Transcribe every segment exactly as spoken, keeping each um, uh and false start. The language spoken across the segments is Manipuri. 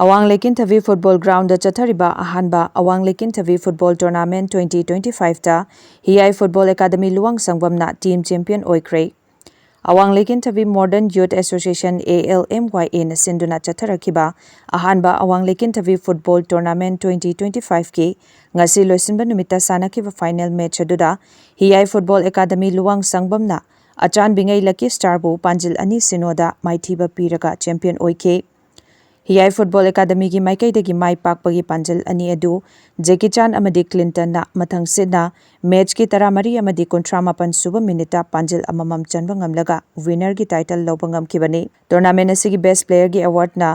ꯑꯋꯥꯡ ꯂꯩꯀꯤꯟꯊꯕꯤ ꯐꯨꯠꯕꯣꯜ ꯒ꯭ꯔꯥꯎꯟꯗ ꯆꯠꯊꯔꯤꯕ ꯑꯍꯥꯟꯕ ꯑꯋꯥꯡ ꯂꯩꯀꯤꯟꯊꯕꯤ ꯐꯨꯠꯕꯣꯜ ꯇꯣꯔꯅꯥꯃꯦꯟꯠ twenty twenty-fiveꯇ ꯍꯤꯌꯥꯏ ꯐꯨꯠꯕꯣꯜ ꯑꯦꯀꯥꯗꯃꯤ ꯂꯨꯋꯥꯡ ꯁꯪꯕꯝꯅ ꯇꯤꯝ ꯆꯦꯝꯄꯤꯌꯟ ꯑꯣꯏꯈ꯭ꯔꯦ꯫ ꯑꯋꯥꯡ ꯂꯩꯀꯤꯟꯊꯕꯤ ꯃꯣꯗꯔꯟ ꯌꯨꯠ ꯑꯦꯁꯣꯁꯤꯌꯦꯁꯟ, ALMYAꯅ ꯁꯤꯟꯗꯨꯅ ꯆꯠꯊꯔꯛꯈꯤꯕ ꯑꯍꯥꯟꯕ ꯑꯋꯥꯡ ꯂꯩꯀꯤꯟꯊꯕꯤ ꯐꯨꯠꯕꯣꯜ ꯇꯣꯔꯅꯥꯃꯦꯟꯠ twenty twenty-fiveꯀꯤ ꯉꯁꯤ ꯂꯣꯏꯁꯤꯟꯕ ꯅꯨꯃꯤꯠꯇ ꯁꯥꯟꯅꯈꯤꯕ ꯐꯥꯏꯅꯦꯜ ꯃꯦꯆ ꯑꯗꯨꯗ ꯍꯤꯌꯥꯏ ꯐꯨꯠꯕꯣꯜ ꯑꯦꯀꯥꯗꯃꯤ ꯂꯨꯋꯥꯡ ꯁꯪꯕꯝꯅ ꯑꯆꯥꯟꯕꯤꯉꯩ ꯂꯛꯀꯤ ꯁ꯭ꯇꯥꯔꯕꯨ ꯄꯥꯟꯖꯤꯜ ꯑꯅꯤ ꯁꯤꯅꯣꯗ ꯃꯥꯏꯊꯤꯕ ꯄꯤꯔꯒ ꯆꯦꯝꯄꯤꯌꯟ ꯑꯣꯏꯈꯤ꯫ ꯍꯤꯌꯥꯏ ꯐꯨꯠꯕꯣꯜ ꯑꯦꯀꯥꯗꯃꯤꯒꯤ ꯃꯥꯏꯀꯩꯗꯒꯤ ꯃꯥꯏ ꯄꯥꯛꯄꯒꯤ ꯄꯥꯟꯖꯤꯜ ꯑꯅꯤ ꯑꯗꯨ ꯖꯦꯀꯤ ꯆꯥꯟ ꯑꯃꯗꯤ ꯀ꯭ꯂꯤꯟꯇꯟꯅ ꯃꯊꯪ ꯁꯤꯠꯅ ꯃꯦꯆꯀꯤ ꯇꯔꯥꯃꯔꯤ ꯑꯃꯗꯤ ꯀꯨꯟꯊ꯭ꯔꯥ ꯃꯥꯄꯟ ꯁꯨꯕ ꯃꯤꯅꯤꯠꯇ ꯄꯥꯟꯖꯤꯜ ꯑꯃꯃꯝ ꯆꯟꯕ ꯉꯝꯂꯒ ꯋꯤꯅꯔꯒꯤ ꯇꯥꯏꯇꯜ ꯂꯧꯕ ꯉꯝꯈꯤꯕꯅꯤ꯫ ꯇꯣꯔꯅꯥꯃꯦꯟꯠ ꯑꯁꯤꯒꯤ ꯕꯦꯁ ꯄ꯭ꯂꯦꯌꯔꯒꯤ ꯑꯦꯋꯥꯔꯗꯅ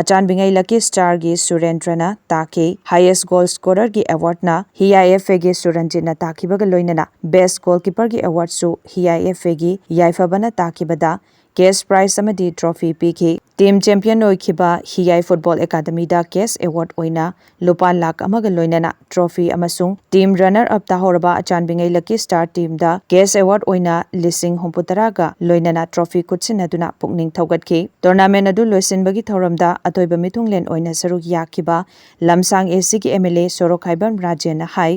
ꯑꯆꯥꯟꯕꯤꯉꯩ ꯂꯛꯀꯤ ꯁ꯭ꯇꯥꯔꯒꯤ ꯁꯨꯔꯦꯟꯗ꯭ꯔꯅ ꯇꯥꯈꯤ꯫ ꯍꯥꯏꯌꯦꯁ ꯒꯣꯜ ꯁ꯭ꯀꯣꯔꯔꯒꯤ ꯑꯦꯋꯥꯔꯗꯅ ꯍꯤꯌꯥꯏ FAꯒꯤ ꯁꯨꯔꯟꯖꯤꯠꯅ ꯇꯥꯈꯤꯕꯒ ꯂꯣꯏꯅꯅ ꯕꯦꯁ ꯒꯣꯜꯀꯤꯄꯔꯒꯤ ꯑꯦꯋꯥꯔꯗꯁꯨ ꯍꯤꯌꯥꯏ FAꯒꯤ ꯌꯥꯏꯐꯕꯅ ꯇꯥꯈꯤꯕꯗ ꯀꯦꯁ ꯄ꯭ꯔꯥꯏꯖ ꯑꯃꯗꯤ ꯇ꯭ꯔꯣꯐꯤ ꯄꯤꯈꯤ꯫ ꯇꯤꯝ ꯆꯦꯝꯄꯤꯌꯟ ꯑꯣꯏꯈꯤꯕ ꯍꯤꯌꯥꯏ ꯐꯨꯠꯕꯣꯜ ꯑꯦꯀꯥꯗꯃꯤꯗ ꯀꯦꯁ ꯑꯦꯋꯥꯔꯗ ꯑꯣꯏꯅ ꯂꯨꯄꯥ ꯂꯥꯈ ꯑꯃꯒ ꯂꯣꯏꯅꯅ ꯇ꯭ꯔꯣꯐꯤ ꯑꯃꯁꯨꯡ ꯇꯤꯝ ꯔꯟꯅꯔ ꯑꯞ ꯇꯥꯍꯧꯔꯕ ꯑꯆꯥꯟꯕꯤꯉꯩ ꯂꯛꯀꯤ ꯁ꯭ꯇꯥꯔ ꯇꯤꯝꯗ ꯀꯦꯁ ꯑꯦꯋꯥꯔꯗ ꯑꯣꯏꯅ ꯂꯤꯁꯤꯡ ꯍꯨꯝꯐꯨ ꯇꯔꯥꯒ ꯂꯣꯏꯅꯅ ꯇ꯭ꯔꯣꯐꯤ ꯈꯨꯠꯁꯤꯟꯅꯗꯨꯅ ꯄꯨꯛꯅꯤꯡ ꯊꯧꯒꯠꯈꯤ꯫ ꯇꯣꯔꯅꯥꯃꯦꯟꯠ ꯑꯗꯨ ꯂꯣꯏꯁꯤꯟꯕꯒꯤ ꯊꯧꯔꯝꯗ ꯑꯇꯣꯏꯕ ꯃꯤꯊꯨꯡꯂꯦꯟ ꯑꯣꯏꯅ ꯁꯔꯨꯛ ꯌꯥꯈꯤꯕ ꯂꯝꯁꯥꯡ ACꯒꯤ MLA ꯁꯣꯔꯣꯛꯈꯥꯏꯕꯝ ꯔꯥꯖꯦꯟꯅ ꯍꯥꯏ,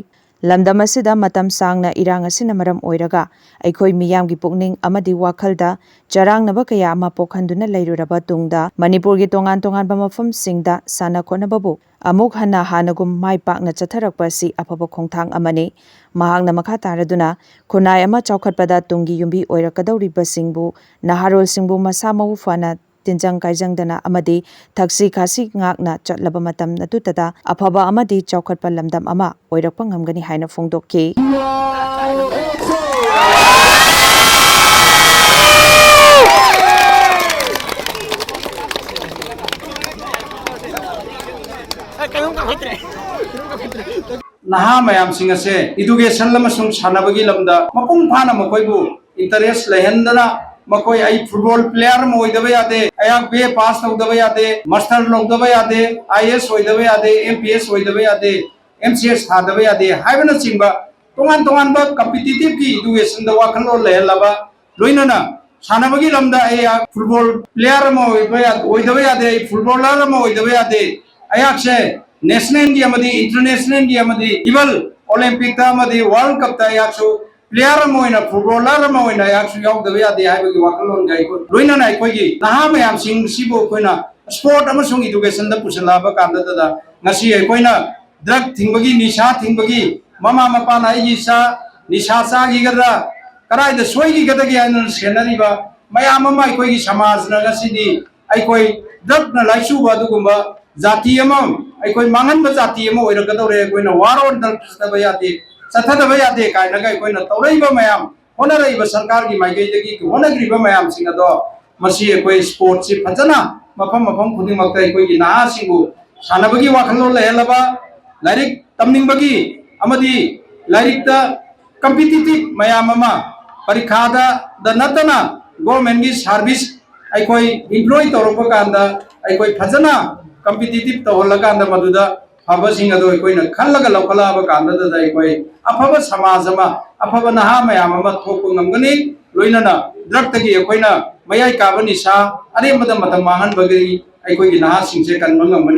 ꯂꯝꯗꯝ ꯑꯁꯤꯗ ꯃꯇꯝ ꯁꯥꯡꯅ ꯏꯔꯥꯡ ꯑꯁꯤꯅ ꯃꯔꯝ ꯑꯣꯏꯔꯒ ꯑꯩꯈꯣꯏ ꯃꯤꯌꯥꯝꯒꯤ ꯄꯨꯛꯅꯤꯡ ꯑꯃꯗꯤ ꯋꯥꯈꯜꯗ ꯆꯔꯥꯡꯅꯕ ꯀꯌꯥ ꯑꯃ ꯄꯣꯛꯍꯟꯗꯨꯅ ꯂꯩꯔꯨꯔꯕ ꯇꯨꯡꯗ ꯃꯅꯤꯄꯨꯔꯒꯤ ꯇꯣꯉꯥꯟ ꯇꯣꯉꯥꯟꯕ ꯃꯐꯝꯁꯤꯡꯗ ꯁꯥꯟꯅ ꯈꯣꯠꯅꯕꯕꯨ ꯑꯃꯨꯛ ꯍꯟꯅ ꯍꯥꯟꯅꯒꯨꯝ ꯃꯥꯏ ꯄꯥꯛꯅ ꯆꯠꯊꯔꯛꯄ ꯑꯁꯤ ꯑꯐꯕ ꯈꯣꯡꯊꯥꯡ ꯑꯃꯅꯤ꯫ ꯃꯍꯥꯛꯅ ꯃꯈꯥ ꯇꯥꯔꯗꯨꯅ ꯈꯨꯟꯅꯥꯏ ꯑꯃ ꯆꯥꯎꯈꯠꯄꯗ ꯇꯨꯡꯒꯤ ꯌꯨꯝꯕꯤ ꯑꯣꯏꯔꯛꯀꯗꯧꯔꯤꯕꯁꯤꯡꯕꯨ, ꯅꯍꯥꯔꯣꯜꯁꯤꯡꯕꯨ ꯃꯁꯥ ꯃꯎ ꯐꯅ ꯇꯤꯟꯖꯪ ꯀꯥꯏꯖꯪꯗꯅ ꯑꯃꯗꯤ ꯊꯛꯁꯤ ꯈꯥꯁꯤ ꯉꯥꯛꯅ ꯆꯠꯂꯕ ꯃꯇꯝ ꯑꯗꯨꯗꯇ ꯑꯐꯕ ꯑꯃꯗꯤ ꯆꯥꯎꯈꯠꯄ ꯂꯝꯗꯝ ꯑꯃ ꯑꯣꯏꯔꯛꯄ ꯉꯝꯒꯅꯤ ꯍꯥꯏꯅ ꯐꯣꯡꯗꯣꯛꯈꯤ꯫ ꯅꯍꯥ ꯃꯌꯥꯝꯁꯤꯡ ꯑꯁꯦ ꯏꯗꯨꯀꯦꯁꯟ ꯑꯃꯁꯨꯡ ꯁꯥꯟꯅꯕꯒꯤ ꯂꯝꯗ ꯃꯄꯨꯡ ꯐꯥꯅ ꯃꯈꯣꯏꯕꯨ ꯏꯟꯇꯔꯦꯁ ꯂꯩꯍꯟꯗꯅ ꯃꯈꯣꯏ ꯑꯩ ꯐꯨꯠꯕꯣꯜ ꯄ꯭ꯂꯦꯌꯔ ꯑꯃ ꯑꯣꯏꯗꯕ ꯌꯥꯗꯦ, ꯑꯩꯍꯥꯛ BA ꯄꯥꯁ ꯇꯧꯗꯕ ꯌꯥꯗꯦ, ꯃꯥꯁꯇꯔ ꯂꯧꯗꯕ ꯌꯥꯗꯦ, IAS ꯑꯣꯏꯗꯕ ꯌꯥꯗꯦ, MPS ꯑꯣꯏꯗꯕ ꯌꯥꯗꯦ, MCS ꯊꯥꯗꯕ ꯌꯥꯗꯦ ꯍꯥꯏꯕꯅꯆꯤꯡꯕ ꯇꯣꯉꯥꯟ ꯇꯣꯉꯥꯟꯕ ꯀꯝꯄꯤꯇꯤꯇꯤꯚꯀꯤ ꯏꯗꯨꯀꯦꯁꯟꯗ ꯋꯥꯈꯜꯂꯣꯟ ꯂꯩꯍꯜꯂꯕ ꯂꯣꯏꯅꯅ ꯁꯥꯟꯅꯕꯒꯤ ꯂꯝꯗ ꯑꯩ ꯐꯨꯠꯕꯣꯜ ꯄ꯭ꯂꯦꯌꯔ ꯑꯃ ꯑꯣꯏꯕ ꯌꯥ-, ꯑꯣꯏꯗꯕ ꯌꯥꯗꯦ, ꯑꯩ ꯐꯨꯠꯕꯣꯂꯔ ꯑꯃ ꯑꯣꯏꯗꯕ ꯌꯥꯗꯦ꯫ ꯑꯩꯍꯥꯛꯁꯦ ꯅꯦꯁꯅꯦꯜꯒꯤ ꯑꯃꯗꯤ ꯏꯟꯇꯔꯅꯦꯁꯅꯦꯜꯒꯤ ꯑꯃꯗꯤ ꯏꯚꯟ ꯑꯣꯂꯦꯝꯄꯤꯛꯇ ꯑꯃꯗꯤ ꯋꯥꯔꯜ ꯀꯞꯇ ꯑꯩꯍꯥꯛꯁꯨ ꯄ꯭ꯂꯦꯌꯔ ꯑꯃ ꯑꯣꯏꯅ, ꯐꯨꯠꯕꯣꯂꯔ ꯑꯃ ꯑꯣꯏꯅ ꯑꯩꯍꯥꯛꯁꯨ ꯌꯥꯎꯗꯕ ꯌꯥꯗꯦ ꯍꯥꯏꯕꯒꯤ ꯋꯥꯈꯜꯂꯣꯟꯒ ꯑꯩꯈꯣꯏ ꯂꯣꯏꯅꯅ ꯑꯩꯈꯣꯏꯒꯤ ꯅꯍꯥ ꯃꯌꯥꯝꯁꯤꯡꯁꯤꯕꯨ ꯑꯩꯈꯣꯏꯅ ꯁ꯭ꯄꯣꯔꯠ ꯑꯃꯁꯨꯡ ꯏꯗꯨꯀꯦꯁꯟꯗ ꯄꯨꯁꯤꯜꯂꯛꯑꯕ ꯀꯥꯟꯗꯨꯗ ꯉꯁꯤ ꯑꯩꯈꯣꯏꯅ ꯗ꯭ꯔꯒ ꯊꯤꯡꯕꯒꯤ, ꯅꯤꯁꯥ ꯊꯤꯡꯕꯒꯤ, ꯃꯃꯥ ꯃꯄꯥꯅ ꯑꯩꯒꯤ ꯏꯆꯥ ꯅꯤꯁꯥ ꯆꯥꯈꯤꯒꯗ꯭ꯔꯥ, ꯀꯗꯥꯏꯗ ꯁꯣꯏꯈꯤꯒꯗꯒꯦ ꯍꯥꯏꯅ ꯁꯦꯟꯅꯔꯤꯕ ꯃꯌꯥꯝ ꯑꯃ ꯑꯩꯈꯣꯏꯒꯤ ꯁꯃꯥꯖꯅ ꯉꯁꯤꯗꯤ ꯑꯩꯈꯣꯏ ꯗ꯭ꯔꯒꯅ ꯂꯥꯏꯆꯨꯕ ꯑꯗꯨꯒꯨꯝꯕ ꯖꯥꯇꯤ ꯑꯃ, ꯑꯩꯈꯣꯏ ꯃꯥꯡꯍꯟꯕ ꯖꯥꯇꯤ ꯑꯃ ꯑꯣꯏꯔꯛꯀꯗꯧꯔꯦ꯫ ꯑꯩꯈꯣꯏꯅ war on drugs ꯆꯠꯇꯕ ꯌꯥꯗꯦ, ꯆꯠꯊꯗꯕ ꯌꯥꯗꯦ ꯀꯥꯏꯅꯒ ꯑꯩꯈꯣꯏꯅ ꯇꯧꯔꯛꯏꯕ ꯃꯌꯥꯝ, ꯍꯣꯠꯅꯔꯛꯏꯕ ꯁꯔꯀꯥꯔꯒꯤ ꯃꯥꯏꯀꯩꯗꯒꯤ ꯍꯣꯠꯅꯈ꯭ꯔꯤꯕ ꯃꯌꯥꯝꯁꯤꯡ ꯑꯗꯣ ꯃꯁꯤ ꯑꯩꯈꯣꯏ ꯁ꯭ꯄꯣꯔꯠꯁꯤ ꯐꯖꯅ ꯃꯐꯝ ꯃꯐꯝ ꯈꯨꯗꯤꯡꯃꯛꯇ ꯑꯩꯈꯣꯏꯒꯤ ꯅꯍꯥꯁꯤꯡꯕꯨ ꯁꯥꯟꯅꯕꯒꯤ ꯋꯥꯈꯜꯂꯣꯟ ꯂꯩꯍꯜꯂꯕ, ꯂꯥꯏꯔꯤꯛ ꯇꯝꯅꯤꯡꯕꯒꯤ ꯑꯃꯗꯤ ꯂꯥꯏꯔꯤꯛꯇ ꯀꯝꯄꯤꯇꯤꯇꯤꯞ ꯃꯌꯥꯝ ꯑꯃ ꯄꯔꯤꯈꯥꯗ ꯅꯠꯇꯅ ꯒꯣꯔꯃꯦꯟꯒꯤ ꯁꯥꯔꯚꯤꯁ ꯑꯩꯈꯣꯏ ꯏꯝꯄ꯭ꯂꯣꯏ ꯇꯧꯔꯛꯄ ꯀꯥꯟꯗ ꯑꯩꯈꯣꯏ ꯐꯖꯅ ꯀꯝꯄꯤꯇꯤꯇꯤꯞ ꯇꯧꯍꯜꯂꯀꯥꯟꯗ ꯃꯗꯨꯗ ꯐꯕꯁꯤꯡ ꯑꯗꯨ ꯑꯩꯈꯣꯏꯅ ꯈꯜꯂꯒ ꯂꯧꯈꯠꯂꯛꯑꯕ ꯀꯥꯟꯗꯨꯗ ꯑꯩꯈꯣꯏ ꯑꯐꯕ ꯁꯃꯥꯖ ꯑꯃ, ꯑꯐꯕ ꯅꯍꯥ ꯃꯌꯥꯝ ꯑꯃ ꯊꯣꯛꯄ ꯉꯝꯒꯅꯤ꯫ ꯂꯣꯏꯅꯅ ꯗ꯭ꯔꯒꯇꯒꯤ ꯑꯩꯈꯣꯏꯅ ꯃꯌꯥꯏ ꯀꯥꯕ ꯅꯤꯁꯥ, ꯑꯔꯦꯝꯕꯗ ꯃꯇꯝ ꯃꯥꯡꯍꯟꯕꯒꯤ ꯑꯩꯈꯣꯏꯒꯤ ꯅꯍꯥꯁꯤꯡꯁꯦ ꯀꯟꯕ ꯉꯝꯒꯅꯤ꯫